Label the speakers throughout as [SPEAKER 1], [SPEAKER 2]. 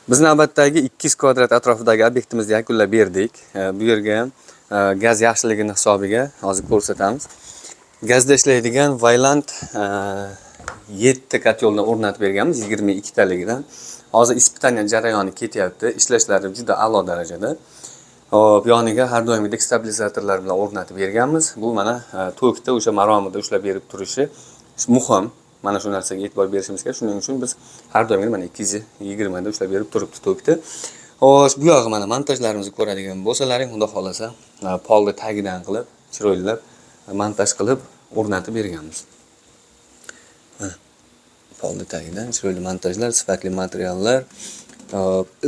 [SPEAKER 1] Biz navbatdagi 200 kvadrat atrofidagi obyektimizni yakunlab berdik. Bu yerga ham gaz yaxshiligini hisobiga hozir ko'rsatamiz. Gazda ishlaydigan Vaillant 7 kotelni o'rnatib berganmiz, 22 taligidan. Hozir испытание jarayoni ketyapti. Ishlashlari juda a'lo darajada. Hop, yoniga har doimgidek stabilizatorlar bilan o'rnatib berganmiz. Bu mana tokda o'sha maromida ushlab berib turishi muhim. Mana shu narsaga e'tibor berishimiz kerak. Shuning uchun biz har doimgidek mana 220 da ushlab berib turibdi tokni. Xo'sh, bu yog'i mana montajlarimizni ko'radigan bo'lsalaring, xudo xolasa, polni tagidan qilib, chiroylab montaj qilib o'rnatib berganmiz. Mana polni tagidan chiroyli montajlar, sifatli materiallar,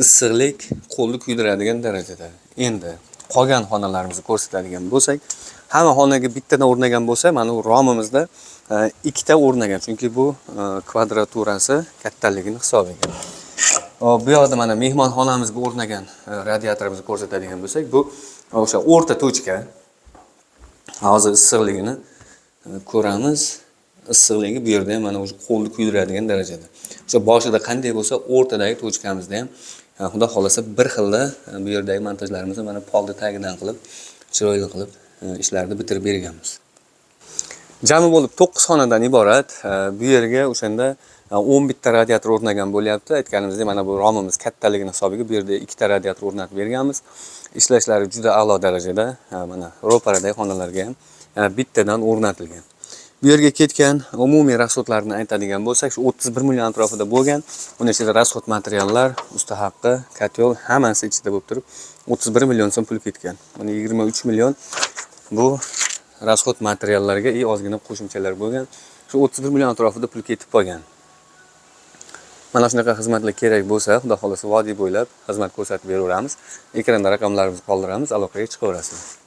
[SPEAKER 1] issiqlik qo'lni kuydiradigan darajada. Endi qolgan xonalarimizni ko'rsatadigan bo'lsak, hamma xonaga bittadan o'rnagan bo'lsa, mana bu romimizda ikkita o'rnagan, chunki bu kvadraturasi kattaligini hisobiga. Hop, bu yoqda mana mehmonxonamizga o'rnagan radiatorimizni ko'rsatadigan bo'lsak, bu o'sha o'rta точка. Hozir issiqligini ko'ramiz. Issiqligi bu yerda ham mana o'sha qo'lni kuydiradigan darajada. O'sha boshida qanday bo'lsa, o'rtadagi точка mizda ham xudo xolasa bir xilda bu yerdagi montajlarimizni mana polni tagidan qilib, chiroyli qilib ishlarni bitirib berganmiz. Jami bo'lib 9 xonadan iborat. Bu yerga o'shanda 11 ta radiator o'rnagan bo'lyapti. Aytganimizdek, mana bu romimiz kattaligini hisobiga bu yerda ikkita radiator o'rnatib berganmiz. Ishlashlari juda a'lo darajada. Mana ro'paradagi xonalarga ham bittadan o'rnatilgan. Bu yerga ketgan umumiy расход larni aytadigan bo'lsak, shu 31 million atrofida bo'lgan. Uni ichida расход materiallar, usta haqqi, котёл hammasi ichida bo'lib turib 31 million so'm pul ketgan. Mana 23 million bu расход materiallarga и ozgina qo'shimchalar bo'lgan. Shu 31 million atrofida pul ketib qolgan. Mana shunaqa xizmatlar kerak bo'lsa, xudo xolasa, vodiy bo'ylab xizmat ko'rsatib beraveramiz. Ekranda raqamlarimizni qoldiramiz, aloqaga chiqaverasizlar.